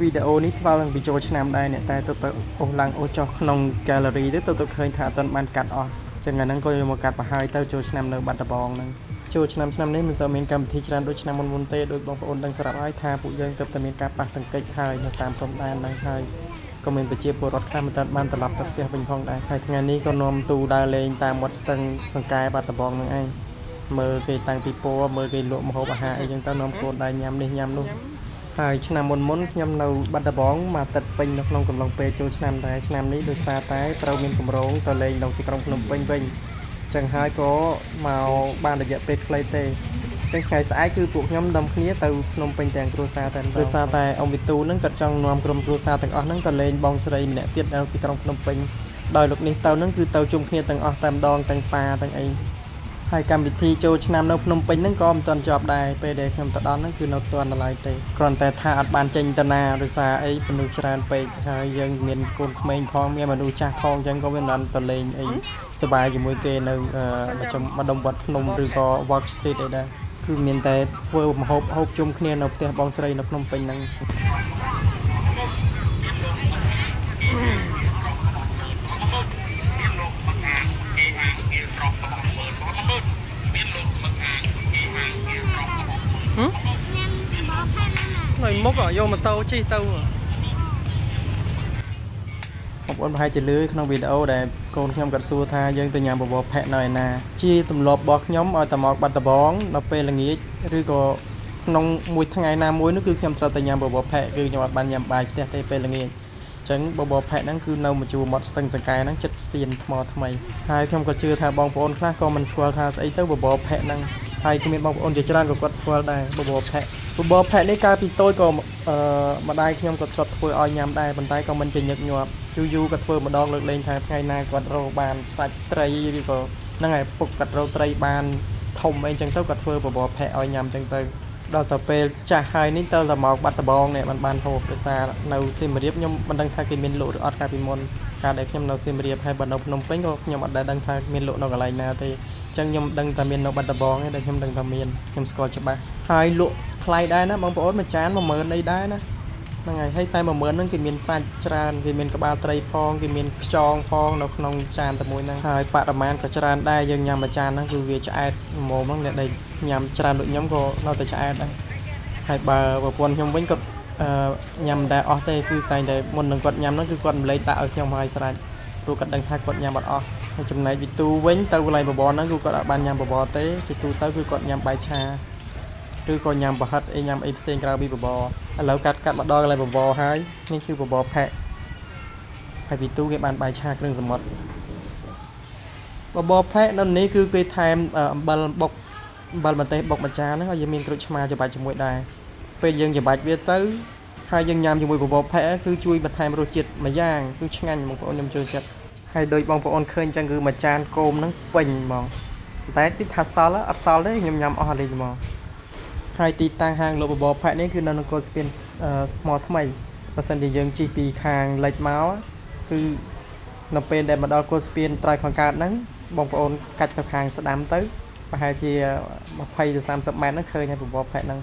វីដេអូនេះផ្ដល់នឹងពីចូលឆ្នាំដែរអ្នកតែទៅទៅអូសឡើងអូសចុះក្នុង gallery ទៅទៅទៅឃើញថាអត់ទាន់បានកាត់អស់ចឹងថ្ងៃហ្នឹងក៏យកមកកាត់ប្រហើយទៅចូលឆ្នាំនៅបាត់ដំបងហ្នឹងចូលឆ្នាំឆ្នាំនេះមិនសូវមានកម្មវិធីច្រើនដូចឆ្នាំមុនមុនទេដូចបងប្អូនដឹងស្រាប់ហើយថាពួកយើងទៅតែមានការប៉ះទង្គិចហើយនៅតាមព្រំដែនហ្នឹងហើយក៏មានប្រជាពលរដ្ឋខ្លះមិនទាន់បានត្រឡប់ទៅផ្ទះវិញផងដែរហើយថ្ងៃនេះក៏នាំទូដើរលេងតាមមាត់ស្ទឹងសង្កែបាត់ដំបងហ្នឹងឯងមើលគេតាំងពីពណ៌មើលគេលក់ម្ហូបអាហារអីចឹងទៅនាំកូនដែរញ៉ាំនេះញ៉ាំនោះ ហើយឆ្នាំមុនមុនខ្ញុំនៅបាត់ដំបងមួយអាទិត្យពេញនៅក្នុងកំឡុងពេលចូលឆ្នាំដែរឆ្នាំនេះដោយសារតែត្រូវមានគម្រោងទៅលេងនៅទីក្រុងភ្នំពេញវិញចឹងហើយក៏មកបានរយៈពេលខ្លីទេចឹងថ្ងៃស្អែកគឺពួកខ្ញុំនាំគ្នាទៅភ្នំពេញទាំងគ្រួសារតែម្ដងដោយសារតែអ៊ំវិទូនឹងគាត់ចង់នាំក្រុមគ្រួសារទាំងអស់ហ្នឹងទៅលេងបងស្រីម្នាក់ទៀតនៅទីក្រុងភ្នំពេញដោយលោកនេះទៅហ្នឹងគឺទៅជុំគ្នាទាំងអស់តែម្ដងទាំងប៉ាទាំងអី ហើយកម្មវិធីចូលឆ្នាំនៅភ្នំពេញហ្នឹងក៏មិនទាន់ចប់ដែរពេលដែលខ្ញុំទៅដល់ហ្នឹងគឺនៅទាន់ដល់ឡើយទេគ្រាន់តែថាអត់បានចេញទៅណាដោយសារអីមនុស្សច្រើនពេកហើយយើងមានកូនក្មេងផងមានមនុស្សចាស់ផងអញ្ចឹងក៏វាមិនបានទៅលេងអីសប្បាយជាមួយគេនៅអឺម្ចំម្ដុំវត្តភ្នំឬក៏ Walk Street អីដែរគឺមានតែធ្វើម្ហូបហូបជុំគ្នានៅផ្ទះបងស្រីនៅភ្នំពេញហ្នឹង ញ៉ាំបបផែណាណា នៅមុខយកម៉ូតូជិះទៅបងប្អូនប្រហែលជាលឺក្នុងវីដេអូដែលកូនខ្ញុំគាត់សួរថាយើងទៅញ៉ាំបបរផាក់នៅឯណាជាទម្លាប់របស់ខ្ញុំឲ្យតែមកបាត់ដំបងដល់ពេលល្ងាចឬក៏ក្នុងមួយថ្ងៃណាមួយនោះគឺខ្ញុំត្រូវតែញ៉ាំបបរផាក់គឺខ្ញុំអត់បានញ៉ាំបាយផ្ទះទេពេលល្ងាចអញ្ចឹងបបរផាក់ហ្នឹងគឺនៅមួយជួរមាត់ស្ទឹងសង្កែហ្នឹងចិត្តស្ពានថ្មថ្មីហើយខ្ញុំក៏ជឿថាបងប្អូនខ្លះក៏មិនស្គាល់ថាស្អីទៅបបរផាក់ហ្នឹងហើយក៏មានបងប្អូនជាច្រើនក៏គាត់ស្គាល់ដែរបបរផាក់បបរផាក់នេះកាលពីតូចក៏អឺម្ដាយខ្ញុំក៏ធ្លាប់ធ្វើឲ្យញ៉ាំដែរប៉ុន្តែក៏មិនជាញឹកញាប់យូរយូរគាត់ធ្វើម្ដងលើកលែងថាថ្ងៃណាគាត់រកបានសាច់ត្រីឬក៏ហ្នឹងហើយពុកគាត់រកត្រីបានធំអីចឹងទៅគាត់ធ្វើបបរផាក់ឲ្យញ៉ាំចឹងទៅដល់ទៅពេលចាស់ហើយនេះទៅតែមកបាត់ដំបងនេះបានបានហូបដោយសារនៅសៀមរាបខ្ញុំមិនដឹងថាគេមានលក់ឬអត់កាលពីមុនកាលដែលខ្ញុំនៅសៀមរាបហើយបើនៅភ្នំពេញក៏ខ្ញុំអត់ដែលដឹងថាមានលក់នៅកន្លែងណាទេអញ្ចឹងខ្ញុំដឹងតែមាននៅបាត់ដំបងឯងដែលខ្ញុំដឹងថាមានខ្ញុំស្គាល់ច្បាស់ហើយលក់ថ្លៃដែរណាបងប្អូនមួយចាន10000អីដែរណា ហ្នឹងហើយហើយតែ10000ហ្នឹងគេមានសាច់ច្រើនគេមានក្បាលត្រីផងគេមានខ្យងផងនៅក្នុងចានតែមួយហ្នឹងហើយបរិមាណក៏ច្រើនដែរយើងញ៉ាំមួយចានហ្នឹងគឺវាឆ្អែតល្មមហ្នឹងអ្នកដែលញ៉ាំច្រើនដូចខ្ញុំក៏នៅតែឆ្អែតដែរហើយបើប្រពន្ធខ្ញុំវិញគាត់អឺញ៉ាំមិនដែលអស់ទេគឺតែងតែមុននឹងគាត់ញ៉ាំហ្នឹងគឺគាត់រំលែកដាក់ឲ្យខ្ញុំហើយស្រេចព្រោះគាត់ដឹងថាគាត់ញ៉ាំអត់អស់ហើយចំណែកវិទូវិញទៅកន្លែងបបរហ្នឹងគឺគាត់អត់បានញ៉ាំបបរទេជាទូទៅគឺគាត់ញ៉ាំបាយឆា ឬក៏ញ៉ាំប្រហិតអីញ៉ាំអីផ្សេងក្រៅពីបបរឥឡូវកាត់កាត់មកដល់កន្លែងបបរហើយនេះគឺបបរផាក់ហើយពីទូគេបានបាយឆាគ្រឿងសមុទ្របបរផាក់នៅនេះគឺគេថែមអំបិលបុកអំបិលម្ទេសបុកមួយចានហ្នឹងហើយយើងមានក្រូចឆ្មាច្បាច់ជាមួយដែរពេលយើងច្បាច់វាទៅហើយយើងញ៉ាំជាមួយបបរផាក់គឺជួយបន្ថែមរសជាតិមួយយ៉ាងគឺឆ្ងាញ់បងប្អូនខ្ញុំចូលចិត្តហើយដូចបងប្អូនឃើញចឹងគឺមួយចានគោមហ្នឹងពេញហ្មងតែទីថាសល់អត់សល់ទេខ្ញុំញ៉ាំអស់លេងហ្មង ហើយទីតាំងហាងលក់បបរផាក់នេះគឺនៅនគរស្ពានអឺថ្មថ្មីបើសិនជាយើងជិះពីខាងលិចមកគឺនៅពេលដែលមកដល់គល់ស្ពានត្រើយខាងកើតហ្នឹងបងប្អូនកាច់ទៅខាងស្ដាំទៅប្រហែលជា20ទៅ30ម៉ែត្រហ្នឹងឃើញហើយបបរផាក់ហ្នឹង